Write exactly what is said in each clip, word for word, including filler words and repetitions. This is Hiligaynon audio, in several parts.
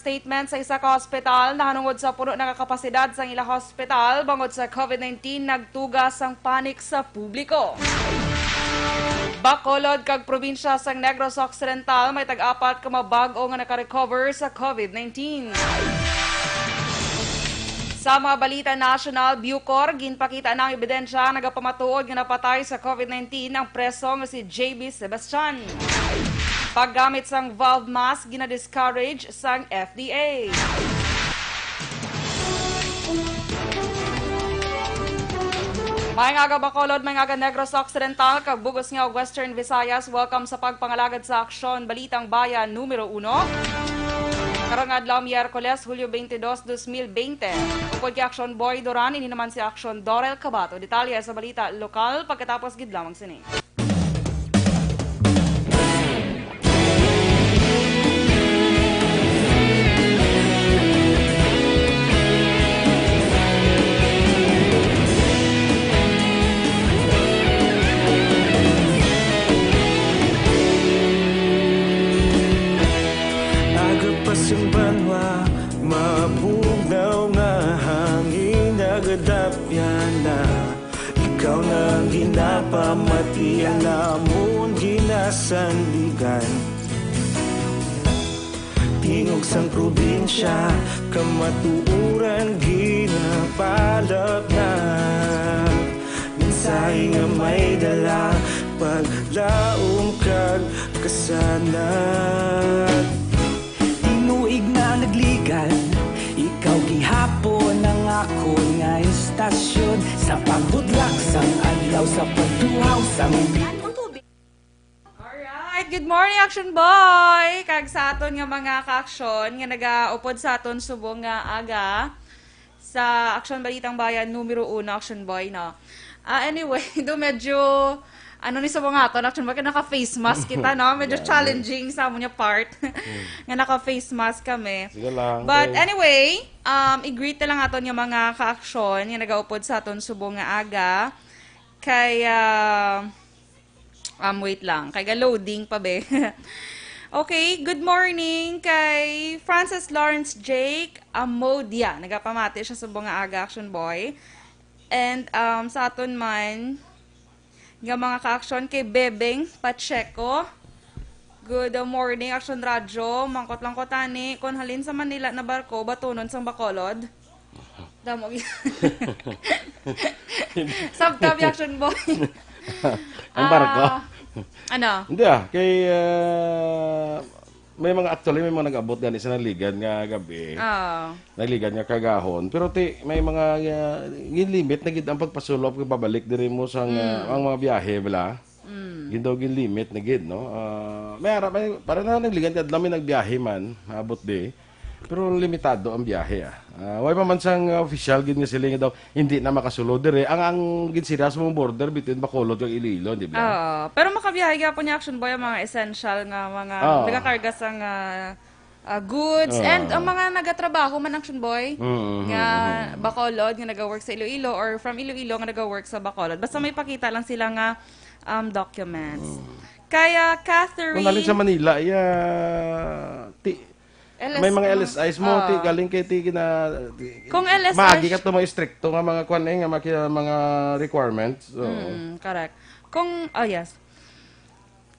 Statement sa isa ka hospital nahanungod sa puno na nga kapasidad sang ila hospital bangod sa COVID nineteen nagtuga sang panic sa publiko. Bacolod kag probinsya sang Negros Occidental may tag-apat ka mga bag-o nga nakarecover sa COVID nineteen. Sa mga balita nasyonal, Bucor, ginpakita na ang ebidensya nagapamatuod nga napatay sa COVID nineteen ang preso nga si J B Sebastian. Paggamit sang valve mask gina-discourage sang F D A. Maayong aga, Bacolod, maayong aga, Negros Occidental, kag bug-os nga Western Visayas. Welcome sa pagpangalagad sa Aksyon Balitang Bayan numero uno. Karong adlaw, Miyerkules, Hulyo twenty-two, twenty twenty. Upod kay Aksyon Boy Duran, ini naman si Aksyon Dorel Cabato. Detalye sa balita lokal pagkatapos gid lamang sini. Aga pa sing banwa, mabugnaw nga hangin nagadapyan na. Ikaw na ang ginapamati, ang namon ginasandigan. Tingog sang probinsya, kamatuoran ginapalapnat. Mensahe nga may dala, paglaom kag kasanag. Tinuig na nagligan, ikaw gihapon ang akon nga istasyon. Sa pagbudlak sang adlaw, sa pagtuhaw sang Alright, good morning, Action Boy! Kag sa aton nga mga ka-aksyon nga nagaupod sa aton subong nga aga sa Aksyon Balitang Bayan numero uno, Action Boy, no? Ah, anyway, do medyo, ano ni subong nga aton, Action Boy, kay naka-face mask kita, no? Medyo Yeah, challenging sa amon nga part nga naka-face mask kami. Sige lang, But okay. Anyway, um, i-greet na lang aton nga mga ka-aksyon nga nagaupod sa aton subong nga aga. Kay, ah, um, wait lang. Kay ga-loading pa, be. Okay, good morning kay Francis Lawrence Jake Amodia. Nagapamati siya subong nga aga, Action Boy. And, um, sa aton man, nga mga ka-aksyon kay Bebeng Pacheco. Good morning, Action Radyo. Mangkot lang ko tani, kung halin sa Manila na barko, batunon sang Bacolod. Damo. Sabta, Action Boy. Ang barko? Ah, ano? Hindi ah, kay, ah, may mga, actually, may mga nag-abot gani sa Nagligad nga gabi. Oo. Nagligad nga kagahon. Pero ti, may mga, ah, ginlimit na gid ang pagpasulop kag pabalik diri mo sa nga, Mm. ang mga biyahe, bala. Mm. Gin daw ginlimit na gid, no? Ah, may ara, may, para na Nagligad nga adlaw may nagbiyahe man, abot di. Pero limitado ang biyahe, ah. Ah, way pa man sang official gid nga sila nga daw hindi na makasulod dire. Ang, ang ginsiras mo border between Bacolod kag Iloilo, di ba? Oo. Pero makabiyahe gyapon ni Action Boy ang mga essential nga mga Oo. nagakarga sang, ah, ah, goods. Oo. And ang mga nagatrabaho man, Action Boy, Mm, mm, nga mm, mm. Bacolod, nga naga-work sa Iloilo, or from Iloilo nga naga-work sa Bacolod. Basta may pakita lang sila nga, um, documents. Mm. Kaya, Catherine Kung galing sa Manila, iya, ti-, L S, may mga ano? L S Is mo, ti, Oo. galing kay ti, gina-, Kung L S I, maagi ka to, mga istrikto nga mga kwan, eh, nga mga, mga requirements. Oo. Mm, correct. Kung, oh, yes.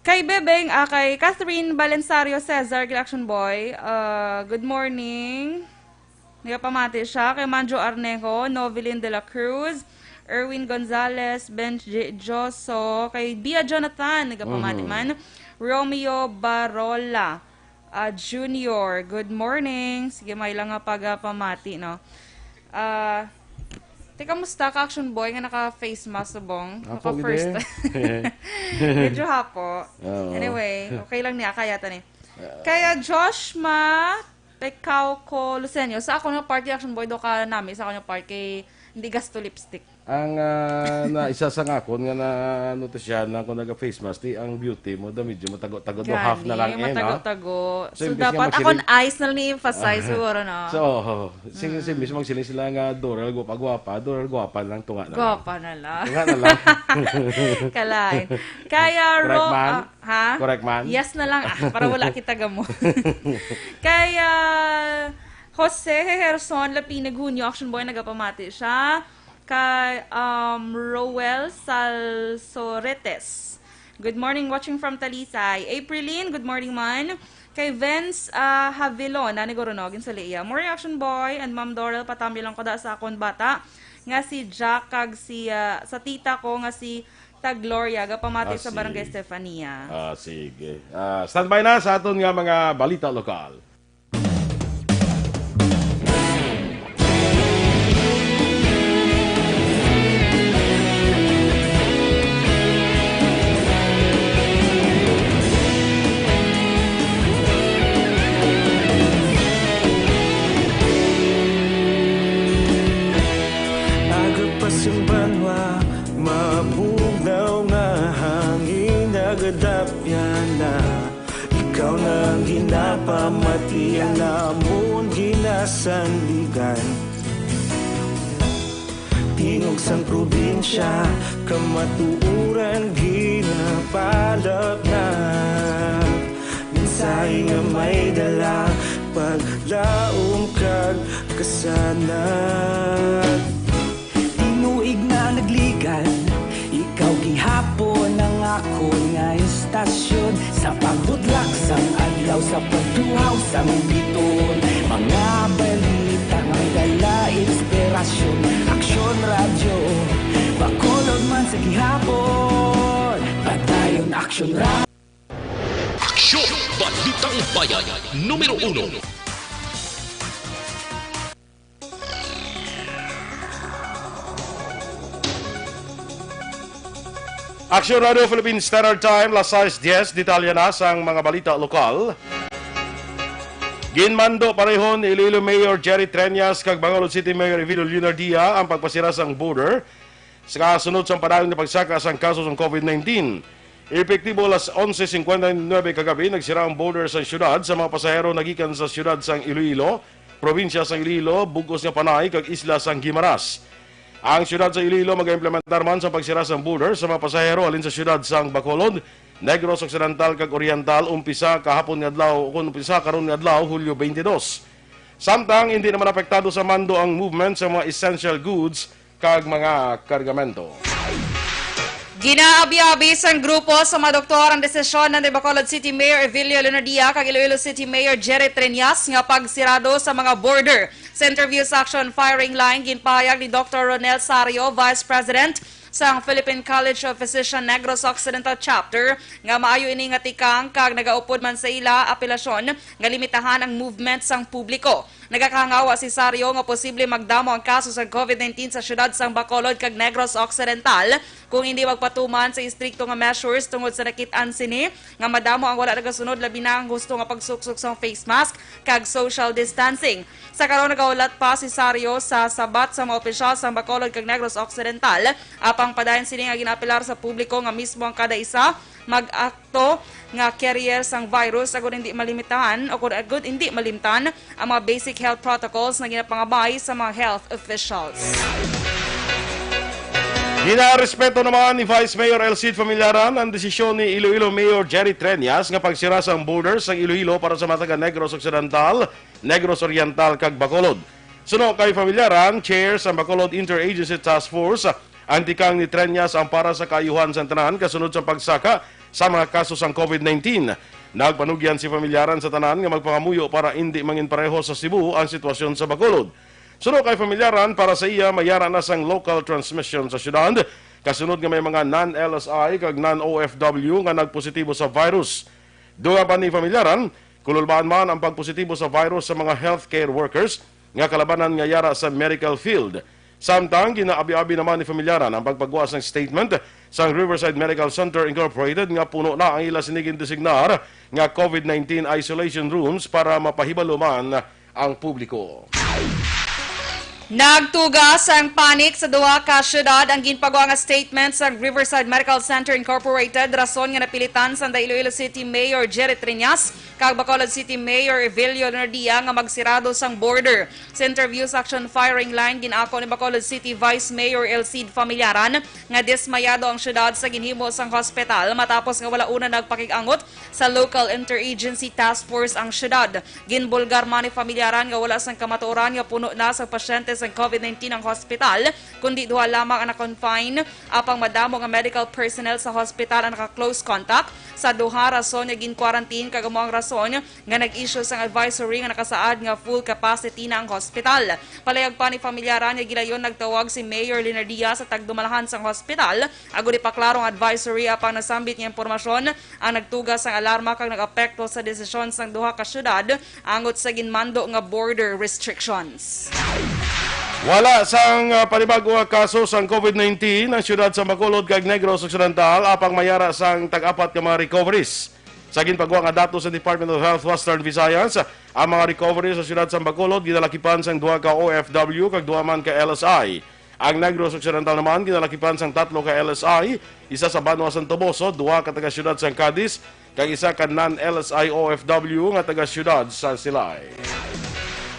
Kay Bebeng, ah, kay Catherine Balensario Cesar, kay Action Boy, ah, good morning. Nagapamati siya kay Manjo Arnejo, Novelin de la Cruz, Erwin Gonzalez, Ben J Joso, kay Bia Jonathan, nagapamati Mhm. man. Romeo Barola, ah, Junior, good morning. Sige, may lang nga pagapamati, no? Ah, te, kamusta ka, Action Boy, nga naka-face mask subong? Hapo, Naka-first gid eh. time. Medyo hapo. Oo. Anyway, okay lang niya, kaya to ni. Ah. Kaya Joshma Pecauco Luceño, sa ako nga part, Action Boy, do ka nami, sa ako nga part, kay Hindi gasto lipstick. Ang, ah, na, isa sa ngakon nga na, ano to siya, na kung naga-face mask, di ang beauty mo, da medyo matago-tago, do half na lang, eh, no? Matago-tago. So, so, imbis nga dapat magsiling, akon eyes na lang ni-emphasize siguro, no? So, oh, sige, sige, mismo magsiling sila nga, "Doral, gwapa-gwapa, Doral, gwapa lang, tunga na lang." Gwapa na lang. Tunga na lang. Kalain. Kaya, correct, Ro-, man? Ah, ha? Correct, man? Yes na lang, ah, para wala kita gamo. Kaya, Jose Gerson Lapine Gunyo, Action Boy, nagapamati siya. Kay, um, Roel Salsoretes. Good morning, watching from Talisay. Aprilin, good morning man. Kay Vince, ah, Havilon, nani Goronogin sa Leia. Morning, Action Boy and Ma'am Dorel, patamyo lang ko da sa akon bata nga si Jack kag si, ah, sa tita ko nga si Tag Gloria, gapamati sa Barangay Stefania. Ah, sige. Ah, standby na sa aton nga mga balita lokal. Agapas ang banwa, mabugnaw nga hangin, nagadapyan na. Ikaw na ang ginapamati, ang amon ginasandigan. Tingog sang probinsya, kamatuoran ginapalapnap. Mensahe nga may dala, paglaom kag kasanag. Tinuig na nagligan, ikaw gihapon ang akon nga istasyon. Sa pagbudlak sang adlaw, sa pagduhaw sang biton, mga balita may dala inspirasyon. Aksyon Radyo, Bacolod man sa gihapon. Padayon Aksyon Radyo. Aksyon, Balitang Bayan, numero uno. Aksyon Radio Philippine Standard Time, las sais dies, detalye na sang mga balita lokal. Ginmando pareho ni Iloilo Mayor Jerry Treñas kag Bacolod City Mayor Evilio Leonardia ang pagpasira sang border sa kasunod sang padayon nga pagsaka sang kaso sang COVID nineteen. Epektibo alas onse cincuenta y nueve kagabi, nagsira ang border sa siyudad sa mga pasahero nagikan sa siyudad sang Iloilo, probinsya sang Iloilo, bug-os nga Panay, kag isla sang Guimaras. Ang siyudad sa Iloilo mag-implementar man sa pagsira sang border sa mga pasahero halin sa siyudad sang Bacolod, Negros Occidental, kag Oriental, umpisa kahapon nga adlaw, o kon umpisa karon nga adlaw, Hulyo twenty-two. Samtang hindi naman apektado sa mando ang movement sa mga essential goods kag mga kargamento. Ginaabi-abi sang grupo sa mga doktor ang desisyon ni Bacolod City Mayor Evilio Leonardia kag Iloilo City Mayor Jerry Treñas nga pagsirado sa mga border. Sa interview sa Action Firing Line, ginpahayag ni Doktor Ronel Sario, Vice President sang Philippine College of Physician Negros Occidental Chapter, nga maayo ini nga tikang kag nagaupod man sa ila apelasyon nga limitahan ang movement sang publiko. Nagakahangawa si Sario nga posible magdamo ang kaso sa COVID nineteen sa siyudad sang Bacolod kag Negros Occidental kung hindi magpatuman sa istrikto nga measures tungod sa nakit-an sini nga madamo ang wala nagasunod, labi na ang husto nga pagsuksok sang face mask kag social distancing. Sa karon, nagahulat pa si Sario sa sabat sa mga opisyal sang Bacolod kag Negros Occidental, apang padayon sini nga ginaapelar sa publiko nga mismo ang kada isa mag-akto nga carrier sang virus, agud hindi malimitahan o kun agud hindi malimtan ang mga basic health protocols nga ginapangabay sa mga health officials. Ginarespeto naman ni Vice Mayor El Cid Familiaran ang desisyon ni Iloilo Mayor Jerry Treñas nga pagsira sang border sang Iloilo para sa mga taga Negros Occidental, Negros Oriental, kag Bacolod. Suno kay Familiaran, chair sang Bacolod Interagency Task Force, ang tikang ni Treñas ang para sa kaayuhan sang tanan kasunod sa pagsaka sa mga kaso sang COVID nineteen. Nagpanugyan si Familiaran sa tanan nga magpangamuyo para indi mangin pareho sa Cebu ang sitwasyon sa Bacolod. Suno kay Familiaran, para sa iya, mayara na sang local transmission sa syudad, kasunod nga may mga non-L S I kag non-O F W nga nagpositibo sa virus. Dungan pa ni Familiaran, kululbaan man ang pagpositibo sa virus sa mga healthcare workers nga kalabanan nga yara sa medical field. Samtang ginaabi-abi naman ni Familiaran ang pagpagwa sang statement sang Riverside Medical Center Incorporated nga puno na ang ila sini gindesignar nga COVID nineteen isolation rooms para mapahibalo man ang publiko. Nagtuga sang panic sa duha ka syudad ang ginpagwa nga statement sang Riverside Medical Center Incorporated, rason nga napilitan sang Iloilo City Mayor Jerry Triñas kag Bacolod City Mayor Evelio Leonardia nga magsirado sang border. Sa interview sa Action Firing Line, gin-ako ni Bacolod City Vice Mayor Elcid Familiaran nga dismayado ang syudad sa ginhimo sang hospital matapos nga wala una nagpakig-angot sa Local Interagency Task Force ang syudad. Ginbulgar man ni Familiaran nga wala sang kamatuoran nga puno na sa pasyente sang COVID nineteen ang hospital, kundi duha lamang ang na-confine, apang madamo nga medical personnel sa hospital ang naka-close contact sa duha, rason nga gin-quarantine, kag amo ang rason nga nag-issue sang advisory nga nakasaad nga full capacity na ang hospital. Palayag pa ni Familiaran nga gilayon nagtawag si Mayor Leonardia sa tagdumalahan sang hospital agud ipaklaro ang advisory, apang nasambit nga impormasyon ang nagtuga sang alarma kag nag-apekto sa desisyon sang duha ka syudad angot sa ginmando nga border restrictions. Wala sang, ah, panibago nga kaso sang COVID nineteen ang siyudad sa Bacolod kag Negros Occidental, apang may ara sang tag-apat ka mga recoveries. Sa ginpagwa nga datos sa Department of Health Western Visayas, ang mga recoveries sa siyudad sa Bacolod ginalakipan sang duha ka O F W kag duha man ka L S I. Ang Negros Occidental naman ginalakipan sang tatlo ka L S I, isa sa banwa sang Toboso, duha ka taga-siyudad sang Cadiz, kag isa ka non-L S I O F W nga taga-siyudad sa Silay.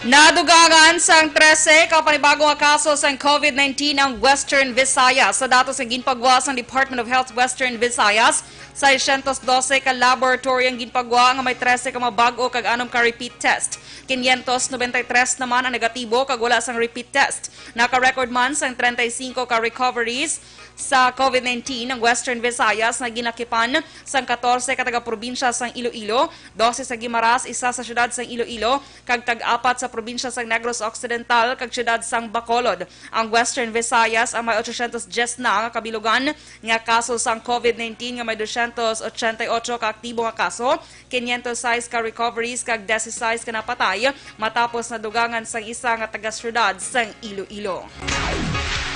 Nadugangan sang trese ka panibago nga kaso sang COVID nineteen ang Western Visayas. Sa datos nga ginpagwa sang Department of Health Western Visayas, seiscientos doce ka laboratory ang ginpagwa nga may trese ka mga bag-o kag anom ka repeat test. Quinientos noventa y tres naman ang negatibo kag wala sang repeat test. Naka-record man sang treinta y cinco ka recoveries sa COVID nineteen ang Western Visayas nga ginakipan sang katorse ka taga-probinsya sang Iloilo, dose sa Guimaras, isa sa siyudad sang Iloilo, kag tag-apat sa probinsya sang Negros Occidental kag siyudad sang Bacolod. Ang Western Visayas ang may ochocientos diez na nga kabilugan nga kaso sang COVID nineteen nga may doscientos ochenta y ocho ka aktibo nga kaso, quinientos seis ka recoveries kag dieciséis ka napatay matapos nadugangan sang isa nga taga-siyudad sang Iloilo.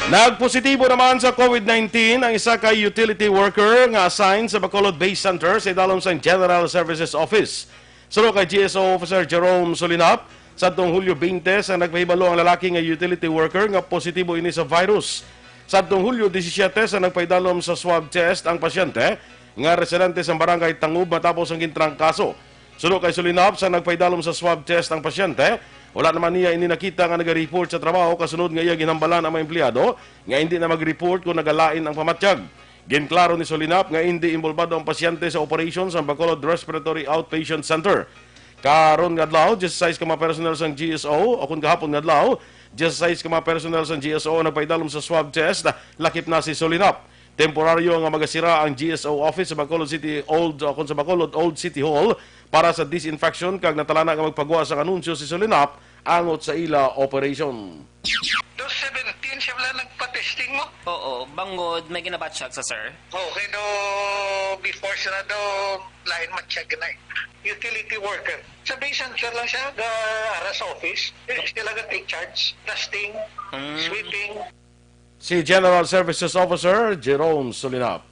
Nagpositibo naman sa COVID nineteen ang isa ka utility worker nga assigned sa Bacolod Base Center sa idalom sang General Services Office. Suno kay G S O Officer Jerome Solinap, sadtong Hulyo twenty sang nagpahibalo ang lalaki nga utility worker nga positibo ini sa virus. Sadtong Hulyo disisiete sang nagpaidalom sa swab test ang pasyente nga residente sa barangay Tangub matapos ang gintrangkaso. Suno kay Solinap, sa nagpaidalom sa swab test ang pasyente, wala naman niya ini nakita nga naga-report sa trabaho kasunod nga iya ginhambalan ang mga empleyado nga hindi na mag-report kung nagalain ang pamatyag. Ginklaro ni Solinap nga indi inbolbado ang pasyente sa operation sa Bacolod Respiratory Outpatient Center. Karon nga adlaw, dieciséis ka mga personnel sang G S O, o kon kahapon nga adlaw, dieciséis ka mga personnel sang G S O ang nagpaidalom sa swab test, lakip na si Solinap. Temporaryo nga magasira ang G S O office sa Bacolod City Old, o kon sa Bacolod Old City Hall para sa disinfection, kag natalana nga magpagwa sang anunsyo si Solinap angot sa ila operation. Dos seventeen siya wala nagpa-testing mo? Oo, bangod may ginabatyag sa sir. Okay, do before sila do lain matyag na eh. Utility worker. Sa Bay Center lang siya, ga ara sa office. Sila ga take charge, dusting, Mm. sweeping. Si General Services Officer Jerome Solinap.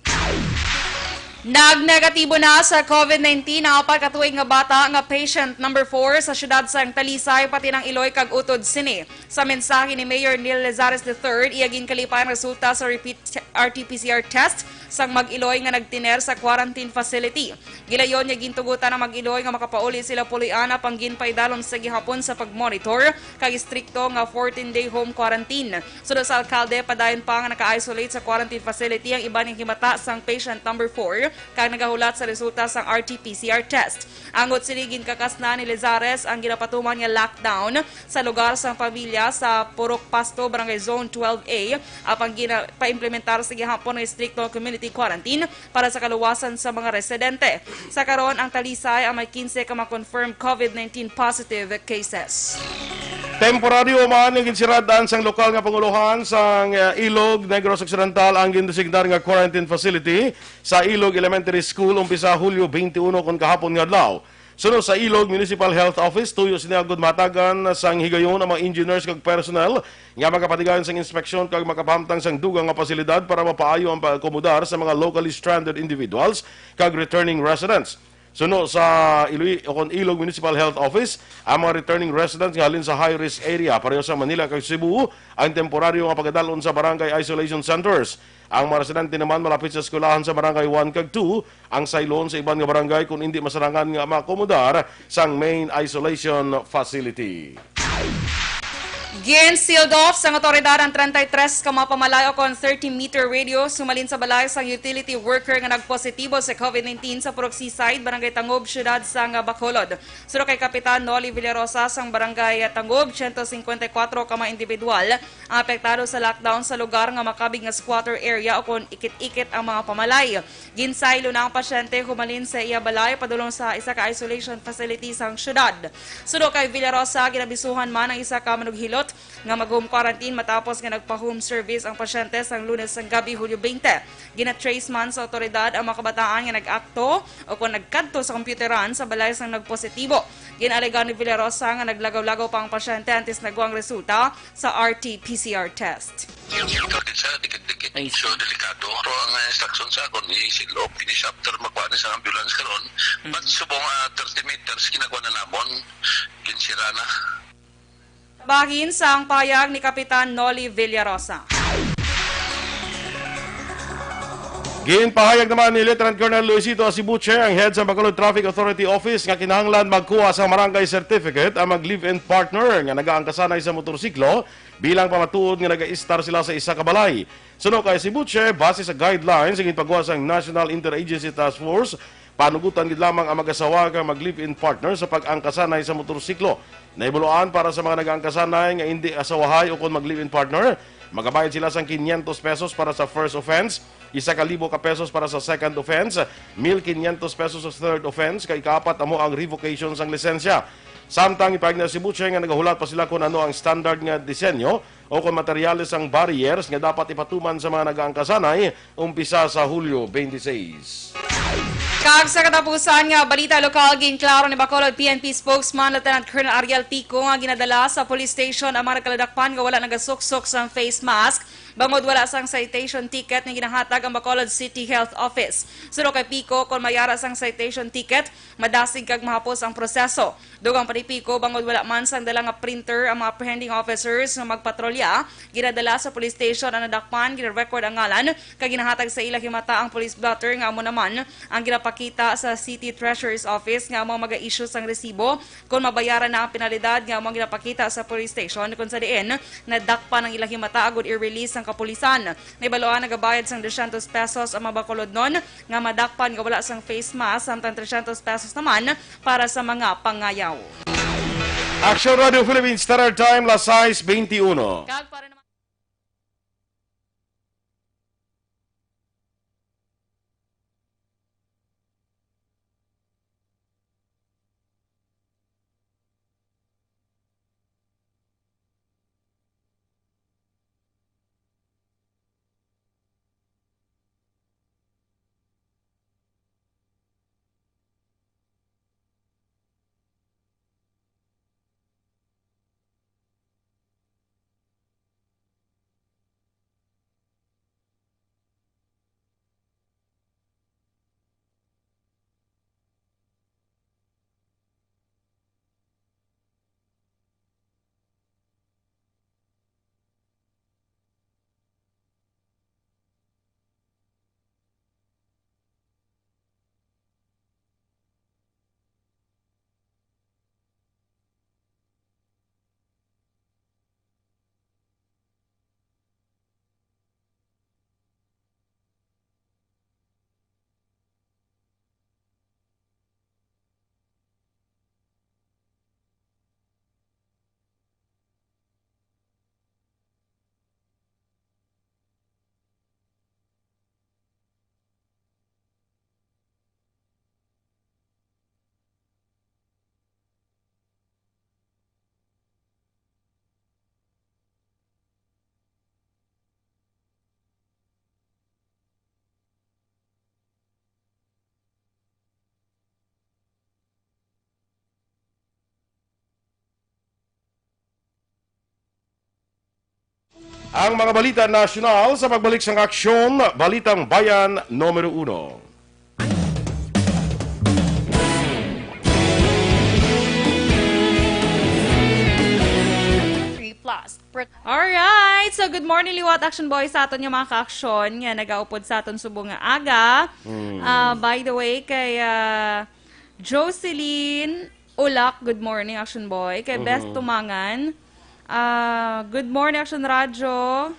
Nagnegatibo na sa COVID nineteen ang apat ka tuig nga bata nga patient number four sa siyudad sang Talisay, pati ng Iloy kag utod sini. Sa mensahe ni Mayor Neil Lazares the third, iya ginkalipay ang resulta sa repeat R T P C R test sang mag-Iloy nga nagtiner sa quarantine facility. Gilayon nga gintugutan ang mag-Iloy nga makapauli sila puloy-an, apang ginpaidalom sa gihapon sa pagmonitor kag istrikto nga fourteen-day home quarantine. Suno sa alkalde, padayon pa nga naka-isolate sa quarantine facility ang iban nga himata sang patient number four kag nagahulat sa resulta sang R T P C R test. Angot sini, ginkakas na ni Lizares ang ginapatuman nga lockdown sa lugar sang pamilya sa Purok Pasto, Barangay Zone twelve A, apang ginapaimplementar sa gihapon nga istrikto nga community quarantine para sa kaluwasan sa mga residente. Sa karon, ang Talisay ang may quince ka mga confirmed COVID nineteen positive cases. Temporaryo man ang ginsiradan sang lokal nga pangulohan sang, eh, Ilog, Negros Occidental ang gindesignar nga quarantine facility sa Ilog Elementary School umpisa Hulyo twenty-one kon kahapon nga adlaw. Suno sa Ilog Municipal Health Office, tuyo sini agud mahatagan sang higayon ang mga engineers kag personnel nga makapatigayon sang inspeksyon kag makapahamtang sang dugang nga pasilidad para mapaayo ang pag-akomodar sa mga locally stranded individuals kag returning residents. Suno sa Iloy-, Iloilo Municipal Health Office, ang mga returning residents nga halin sa high-risk area, pareho sa Manila kag Cebu, ang temporaryo nga pagadalon sa barangay isolation centers. Ang mga residente naman malapit sa eskwelahan sa Barangay one kag two, ang sayloon sa iban nga barangay kung indi masarangan nga maakomodar sang main isolation facility. Gin-sealed off sang awtoridad ang treinta y tres ka mga pamalayo kon thirty meter radius sumalin sa balay sang utility worker nga nagpositibo sa COVID nineteen sa Purok Seaside, Barangay Tangob, Siyudad sang Bacolod. Suno kay Kapitan Noli Villarosa sang Barangay Tangob, siyento singkwenta y kuwatro ka mga individual ang apektado sa lockdown sa lugar nga makabig nga squatter area o kon ikit-ikit ang mga pamalay. Ginsaylo na ang pasyente humalin sa iya balay padulong sa isa ka isolation facility sang syudad. Suno kay Villarosa, ginabisuhan man ang isa ka manughilot nga mag-home quarantine matapos nga nagpa-home service ang pasyente sang Lunes sang gabi, Hulyo twenty. Gina-trace man sa awtoridad ang mga kabataan nga nag-akto o kon nagkadto sa kompyuteran sa balay sang nagpositibo. Gin-alegar ni Villarosa nga naglagaw-lagaw pa ang pasyente antes nagwa ang resulta sa R T P C R test. Yung dito din sa dikit-dikit. Ay, so delikado. Pero ang, ah, instruction sa akon, i-seal off, finish after magkuha na sa ambulance karon. Mm. But subong, ah, thirty meters, ginagawa na namon, ginsira na. Bahin sang payag ni Kapitan Noli Villarosa. Ginpahayag naman ni Lieutenant Colonel Luisito Asibuche, ang head sa Bacolod Traffic Authority Office, nga kinahanglan magkuha sa barangay certificate ang mag-live-in partner nga nagaangkasanay sa motorsiklo bilang pamatuod nga nagaistar sila sa isa ka balay. Suno kay Asibuche, base sa guidelines nga ginpagawa sang National Interagency Task Force, panugutan gid lamang ang mag-asawa kag mag-live-in partner sa pag-angkasanay sa motorsiklo. Nahibaluan, para sa mga nagaangkasanay nga indi asawahay ukon mag-live-in partner, magabayad sila sang quinientos pesos para sa first offense, isa ka libo ka pesos para sa second offense, mil quinientos pesos sa third offense, kag ikaapat amo ang revocation sang lisensya. Samtang ipahayag ni Asibuche nga nagahulat pa sila kon ano ang standard nga disenyo o kon materyales ang barriers nga dapat ipatuman sa mga nagaangkasanay umpisa sa Hulyo twenty-six. Kag sa katapusan nga balita lokal, ginklaro ni Bacolod P N P spokesman Lieutenant Colonel Ariel Pico nga ginadala sa police station ang mga nagkaladakpan nga wala nagasuksok sang face mask bangod wala sang citation ticket nga ginahatag ang Bacolod City Health Office. Suno kay Pico, kon may ara sang citation ticket, madasig kag mahapos ang proseso. Dugang pa ni Pico, bangod wala man sang dala nga printer ang mga apprehending officers nga magpatrolya, ginadala sa police station ang nadakpan, gina-record ang ngalan, kag ginahatag sa ila himata ang police blotter nga amo naman ang ginapakita sa City Treasurer's Office nga amo ang maga-issue sang resibo kon mabayaran na ang penalidad nga amo ang ginapakita sa police station, kon sa diin nadakpan ang ila himata agud i-release sang kapulisan. Nahibaluan, nagabayad sang dosyentos pesos ang mga Bacolodnon nga madakpan nga wala sang face mask, samtang tresyentos pesos naman para sa mga pangayaw. Action Radio Philippines Standard Time, las sais beintiuno. Kag para naman Ang mga balita nasyonal sa pagbalik sang Aksyon, Balitang Bayan numero uno. Alright. So, good morning, liwat, Action Boy, sa aton nga mga ka-aksyon nga nagaupod sa aton subong nga aga. Ah, by the way, kay, ah, Jocelyn Ulak, good morning, Action Boy. Kay Beth Tumangan, ah, good morning, Action Radyo.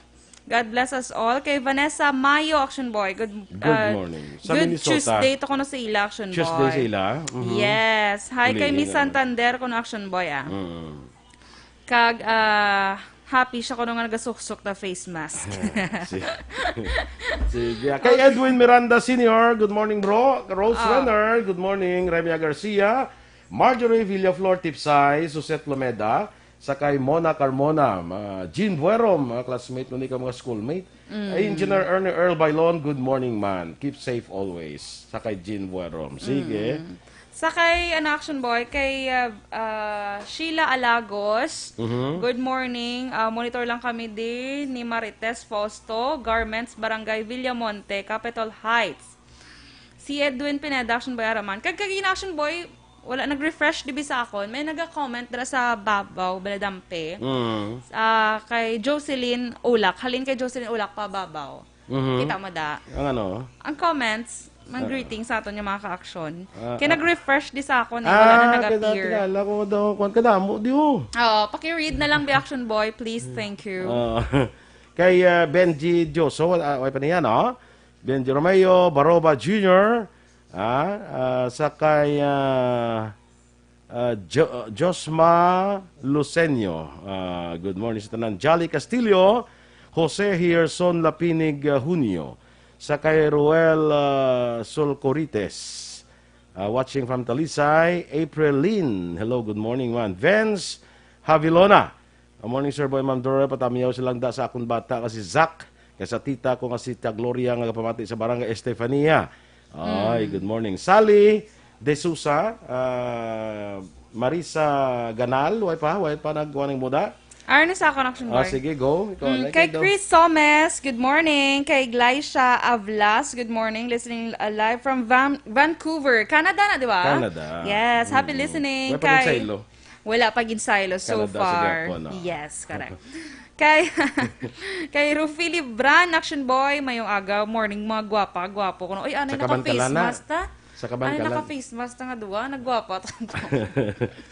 God bless us all. Kay Vanessa Mayo, Action Boy, good, Good ah, morning. Sa good Minnesota. Tuesday to kuno sa ila, Action Tuesday Boy. Sa ila? Mhm. Yes. Hi kay Uli Miss na. Santander kuno, Action Boy, ah. Mm. Kag, ah, happy siya kuno nga nagasuksok na face mask. Si-, sige. Kay Edwin Miranda Senior, good morning, bro. Rose Ah. Renner, good morning. Remia Garcia, Marjorie Villaflor Tipsay, Suset Lomeda, sa kay Mona Carmona, ah, Jean Buerom, ah, classmate mo ni ka, mga schoolmate. Mm. Engineer Ernie Earl Bailon, good morning, man. Keep safe always. Sa kay Jean Buerom. Sige. Mm. Sa kay, ano, Action Boy, kay, ah, ah, Sheila Alagos, Mhm. good morning. Ah, monitor lang kami di ni Marites Fausto, Garments, Barangay Villamonte, Capitol Heights. Si Edwin Pineda, Action Boy, Araman. Kag kagina, Action Boy, wala nag-refresh dibi sa akon. May naga-comment dira sa babaw, Baladampe. Mm. Ah, kay Jocelyn Ulak. Halin kay Jocelyn Ulak pa babaw. Mhm. Kita mo da. Ang ano? Ang comments, ang Ah. greeting sa aton nga mga ka-action. Ah, Kaya ah. nag-refresh di sa akon eh. Wala na Ah, kaya nag-appear. Dati nga, ala ko daw, kwan, kadamo, di, oh. Oo, paki-read na lang, the Action Boy, please. Thank you. Ah, kay, ah, Benji Dioso, wala, wala pa niya, no? Benji Romeo, Baroba Junior, ah, ah, sa kay, ah, Ah, Jo-, Josma Lucenio. Ah, good morning sa tanan. Jolly Castillo, Jose Hierson Lapinig, ah, Junio. Sa kay Ruel, ah, Solcorites. Ah, watching from Talisay. April Lynn. Hello, good morning, man. Vance Havilona. Good morning, Sir Boy, Ma'am Dora. Patamiyaw silang da sa akong bata nga si Zack, kay sa tita ko nga si Tia Gloria nga kapamati sa Barangay Estefania. Ay, Mm. good morning. Sally De Sousa, ah, Marisa Ganal, way pa, way pa nagkuha ng muda? Arnes ako, Action Ah, Boy. sige, go. Ikaw, Mm, like kay it daw. Chris Somes, good morning. Kay Glycia Avlas, good morning. Listening, uh, live from Van-, Vancouver, Canada na, di ba? Canada. Yes, happy Mm. listening. Way pa Kay nagsaylo. Wala pa gid saylo so Canada sa far. Japon, ah. Yes, correct. Kay, kay Rufi Libran, Action Boy, mayong aga, morning, mga gwapa, gwapo. Kuno, uy, anay Sa naka-face Kabankalana. mask ta? Sa Kabankalan. Anay naka-face mask ta nga duwa, nagwapa ta.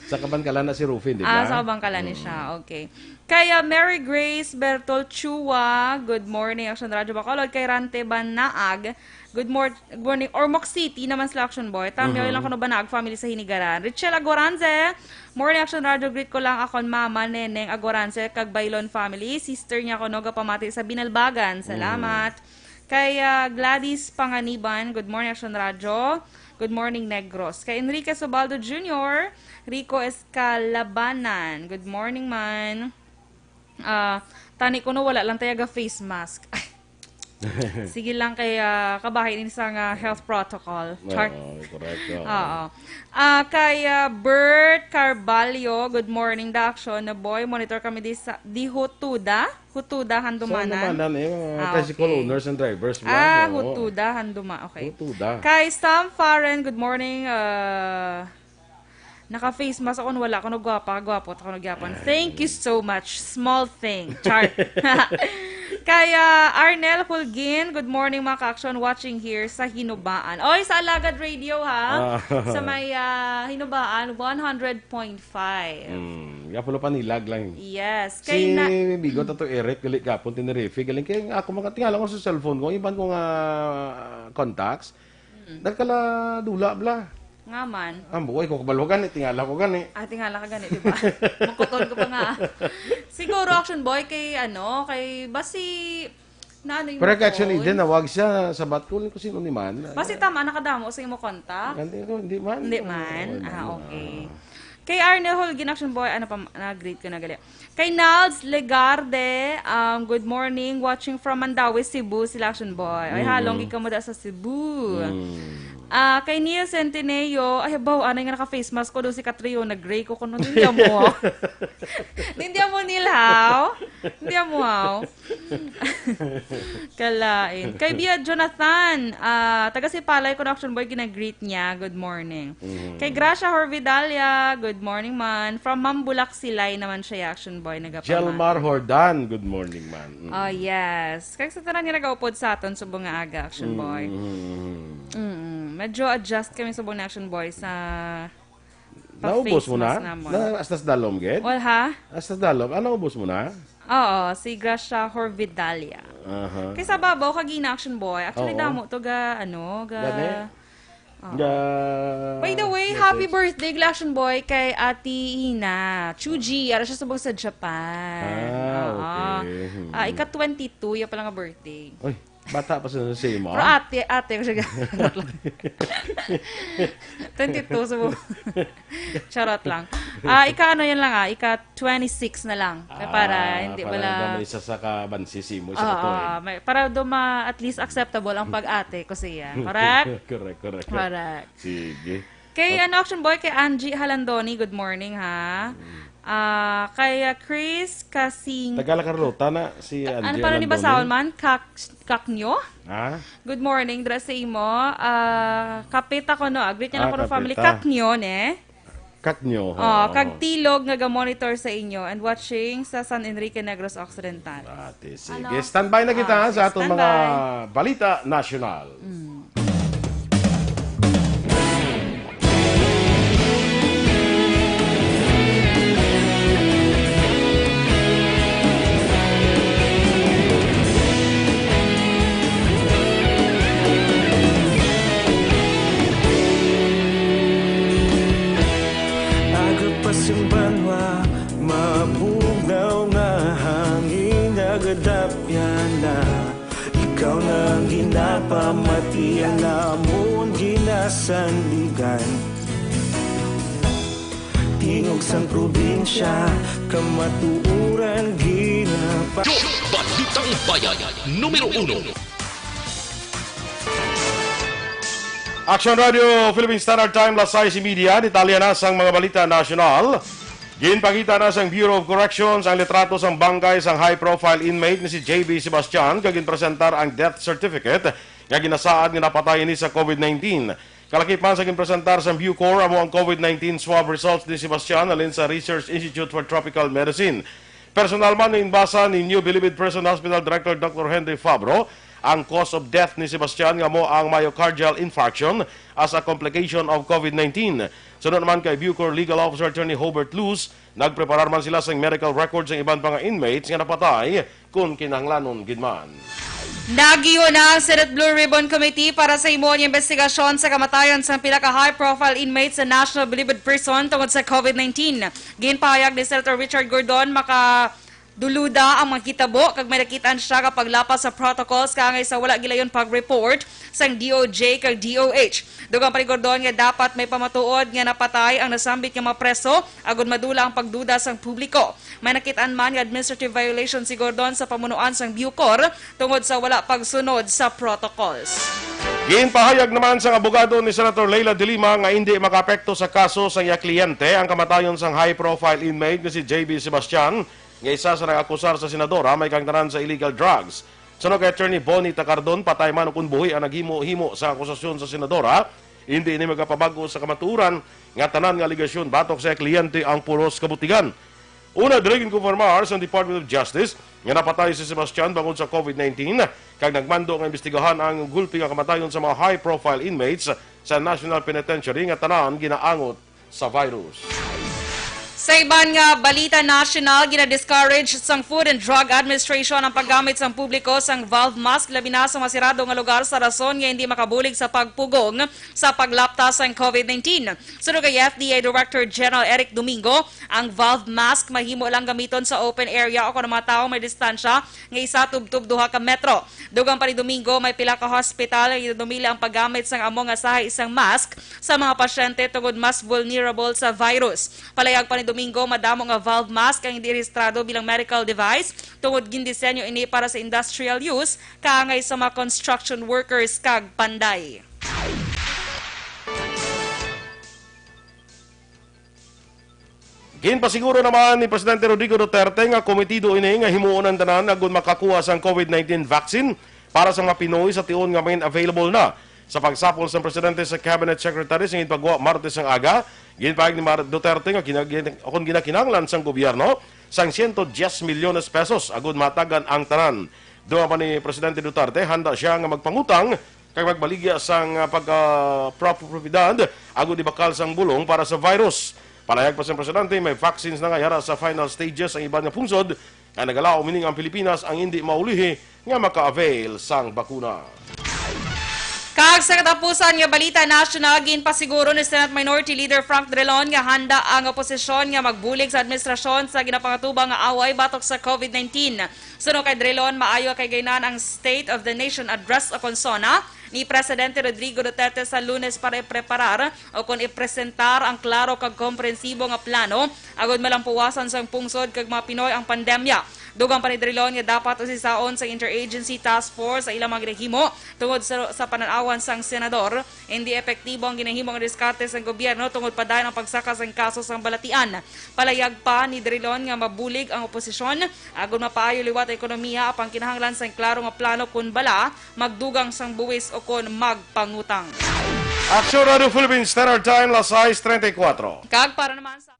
Sa Kabankalan na si Rufi, di Ah, ba? sa Kabankalan ni Mm. siya. Okay. Kay, ah, Mary Grace Bertol Chua, good morning, Action Radio Bacolod. Kay Rante Banaag, good mor-, good morning. Ormoc City naman sila, Action Boy. Tamyo Mhm. lang kuno ba na ag family sa Hinigaran. Richelle Agoranze, morning, Action Radio. Greet ko lang akon mama, Neneng Agoranze, kag Bailon family. Sister niya kuno gapamati sa Binalbagan. Mhm. Salamat. Kay, ah, Gladys Panganiban, good morning, Action Radio. Good morning, Negros. Kay Enrique Subaldo Junior, Rico Escalabanan, good morning, man. Ah, tani kuno wala lang tayo ga face mask. Sige lang kay, ah, kabahin ini sa nga health protocol. Char. Oo, correct, oo. Oo. Ah, kay, ah, Bert Carbalho, good morning, da Action na boy. Monitor kami di sa, di Hutuda. Hutuda, Handumanan. Sa Handumanan, eh, mga Ah, tricycle okay. owners and drivers, ba? Ah, Oo. Hutuda, Handuma-, okay. Hutuda. Kay Sam Farren, good morning, ah, naka-face mask ako, wala ko nagwapa, gwapo ako nagyapan. Ay. Thank you so much. Small thing. Char. Kay, ah, Arnel Hulgin, good morning, mga ka-action, watching here sa Hinubaan. Oy, sa Alagad Radio, ha? Ah. Sa may, ah, Hinubaan, one hundred point five. Mm, ya, pulo pa nilag lang. Yes. Si Kay na- Bigot ato Eric, gali kapon, Tenerife. Galing kay ako, mga tingala ko sa cellphone ko, iban ko nga contacts. Mm. Nagkala dula, bla. Nga man. Ang buhay ko, kabalo gani, tingala ko gani. Ah, tingala ka gani, di ba? Makuton ko pa nga. Siguro, Action Boy, kay ano, kay basi, na ano yung Pero kay Action phone? Eden, nawag siya, sabat ko, ko sino ni man. Basi tama, nakadamo sa imo kontak? Hindi ko, hindi man. Hindi man? Oo, hindi Ah, man. okay. Ah. Kay Arnel Holguin, Action Boy, ano pa, na-greet ko na gali. Kay Nalds Legarde, um, good morning, watching from Mandaue, Cebu, sila Action Boy. Ay, Mm. halong gid kamo da sa Cebu. Mm. Ah, kay Nia Centineo, ay, baw, anay nga naka-face mask ko, doon si Katrio, nag-gray ko kuno. Hindi mo. Hindi mo nilhaw. Hindi mo, haw. Kalain. Kay Bia Jonathan, ah, taga Sipalay, kuno Action Boy, ginag-greet niya. Good morning. Mhm. Kay Gracia Horvidalia, good morning, man. From Mambulak Silay naman siya, Action Boy, nagapamati. Jelmar Hordan, good morning, man. Mm. Oh, yes. Kag sa tanan nga nagaupod sa aton subong nga aga, Action Boy. Mm. Mm-mm. Medyo adjust kami subong na, Action Boy, sa pa-face mask namon. Naubos mo na? Na, astas dalom, gid? Wal, ha? Astas dalom. Ah, naubos mo na? Oo, si Gracia Horvidalia. Aha. Kay sa babaw, kagina, Action Boy. Actually, Oo. damo to ga, ano, ga Gani? Oo. Ga-, By the way, yes, happy yes. birthday, Action Boy, kay Ate Ina Chuji. Ara siya subong sa Japan. Ah, Oo. okay. Hmm. Ah, ika twenty-two, ya pala nga birthday. Uy, bata pa sa, sa imo, Pero ah. ate, ate ko siya. Twenty-two, so, charot lang. Ah, ika ano yan lang, ah, ika twenty-six na lang. Kaya para Ah, hindi para wala na may isa sa kabansi mo, isa Oo, ka tuig. may, para do ma-, at least acceptable ang pag-ate ko siya. Correct? Correct, correct. Correct. Sige. Kay Okay. ano, Action Boy, kay Angie Halandoni, good morning, ha? Mm. Ah, kay, ah, Chris Kasing Taga La Carlota na si Ka-, Angie ano pa rin ni Halandoni. basahon man? Kak-, Kaknyo? Ha? Good morning, dra sa imo. Ah, kapita ko, no? Greet niya Ah, lang ko ng family. kapita. Kaknyo, ne? Kaknyo, Oh, oo. kag Tilog nga ga-monitor sa inyo and watching sa San Enrique Negros Occidental. Ate, sige. Ano? Standby na kita Ah, sa sige, atong mga standby. balita nasyonal. Mm. Aga pa sing banwa, mabugnaw nga hangin nagadapyan na. Ikaw na ang ginapamati, ang amon ginasandigan. Tingog sang probinsya, kamatuoran ginapa- Balitang Bayan, numero uno. Action Radio Philippine Standard Time, las sais y media. Detalye na sang mga balita nasyonal. Ginpakita na sang Bureau of Corrections ang litrato sang bangkay sang high-profile inmate nga si J B Sebastian, kag ginpresentar ang death certificate nga ginasaad nga napatay ini sa COVID nineteen. Kalakip man sa ginpresentar sang BuCor, amo ang COVID nineteen swab results ni Sebastian halin sa Research Institute for Tropical Medicine. Personal man nga ginbasa ni New Bilibid Prison Hospital Director Doctor Henry Fabro ang cause of death ni Sebastian, nga amo ang myocardial infarction as a complication of COVID nineteen. Suno naman kay BuCor Legal Officer Attorney Hobert Luz, nagpreparar man sila sang medical records sang iban pa nga inmates nga napatay kon kinahanglanon gid man. Naghiyo na ang Senate Blue Ribbon Committee para sa himuon nga imbestigasyon sa kamatayon sang pila ka high-profile inmates sa National Bilibid Prison tungod sa COVID nineteen. Ginpahayag ni Senator Richard Gordon, makaduluda ang mga hitabo kag may nakit-an siya nga paglapas sa protocols kaangay sa wala gilayon pag-report sang D O J kag D O H. Dugang pa ni Gordon nga dapat may pamatuod nga napatay ang nasambit nga mga preso agud madula ang pagduda sang publiko. May nakit-an man nga administrative violation si Gordon sa pamunuan sang BuCor tungod sa wala pagsunod sa protocols. Ginpahayag naman sang abogado ni Senator Leila de Lima nga indi makaapekto sa kaso sang iya kliyente ang kamatayon sang high-profile inmate nga si J B Sebastian, nga isa sa nag-akusar sa senadora may kaangtanan sa illegal drugs. Suno kay Attorney Bonnie Tacardon, patay man o kon buhi ang naghimo-himo sa akusasyon sa senadora, indi ini magapabag-o sa kamatuoran nga tanan nga alegasyon batok sa iya kliyente ang puros kabutigan. Una diri, ginkonfirmar sa Department of Justice nga napatay si Sebastian bangod sa COVID nineteen, kag nagmando nga imbestigahan ang gulpi nga kamatayon sa mga high-profile inmates sa National Penitentiary nga tanan ginaangot sa virus. Sa iban nga balita nasyonal, gina-discourage sang Food and Drug Administration ang paggamit sang publiko sang valve mask, labi na sa mga sirado nga lugar, sa rason nga hindi makabulig sa pagpugong sa paglapta sang COVID nineteen. Suno kay F D A Director General Eric Domingo, ang valve mask mahimo lang gamiton sa open area o kon mga tawo may distansya nga isa tubtob duha ka metro. Dugang pa ni Domingo, may pila ka hospital nga ginadumili ang paggamit sang amo nga sahay sang mask sa mga pasyente tungod mas vulnerable sa virus. Palayag pa ni Domingo, madamo nga valve mask ang hindi rehistrado bilang medical device tungod gindisenyo ini para sa industrial use, kaangay sa mga construction workers kag panday. Ginpasiguro naman ni Presidente Rodrigo Duterte nga komitido ini nga himuon ang tanan agud makakuha sang COVID nineteen vaccine para sa mga Pinoy sa tion nga main available na. Sa pagsapol sang presidente sa cabinet secretary sa ginpagwa Martes ang aga, ginpahayag ni Mar-, Duterte nga kinag-, kon ginakinahanglan sang gobyerno sang siyento diyes milyones pesos agud matagan ang tanan. Dugang pa ni Presidente Duterte, handa siya nga magpangutang kag magbaligya sang, ah, pagka-propiedad agud ibakal sang bulong para sa virus. Palayag pa sang presidente, may vaccines na nga yara sa final stages ang iban nga pungsod, kay nagalaom ining ang Pilipinas ang indi maulihi nga maka-avail sang bakuna. Kag sa katapusan nga balita nasyonal, ginpasiguro ni Senate Minority Leader Frank Drilon nga handa ang oposisyon nga magbulig sa administrasyon sa ginapangatubang nga away batok sa COVID nineteen. Suno kay Drilon, maayo kay gainan ang State of the Nation Address o kon SONA ni Presidente Rodrigo Duterte sa Lunes para ipreparar o kon ipresentar ang klaro kag komprehensibo nga plano agud malampuwasan sang pungsod kag mga Pinoy ang pandemya. Dugang pa ni Drilon nga dapat usisaon sa interagency task force sa ilang mga ginahimo tungod sa, sa panan-awan sang senador. Hindi epektibo ang ginahimo nga diskarte sang gobyerno tungod padayon ang pagsaka sang kaso sang balatian. Palayag pa ni Drilon nga mabulig ang oposisyon agud mapaayo liwat ang ekonomiya, apang kinahanglan sang klaro nga plano kon bala magdugang sang buwis o kon magpangutang. Aksyon Radio Philippines Standard Time, las sais treinta y cuatro. Kag para naman sa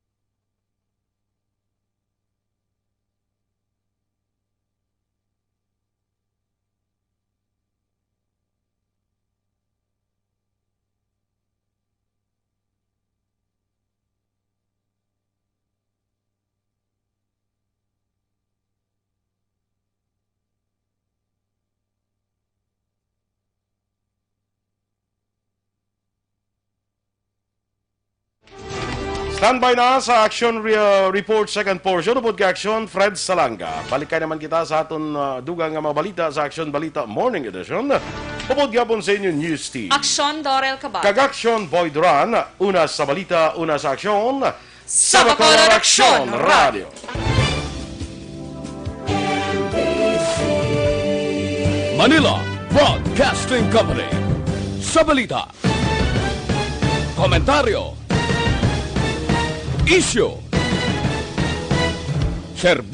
Standby na sa Action Re-, Report second portion, upod kay Action Fred Salanga. Balikan naman kita sa aton, ah, dugang nga mga balita sa Action Balita Morning Edition. Upod gyapon sa inyo, News Team. Action Dorel Cabal. Kag Action Boy Duran, una sa balita, una sa aksyon. Sa Bacolod Action Radio. Manila Broadcasting Company. Sa balita, komentaryo, isyu, serbisyo.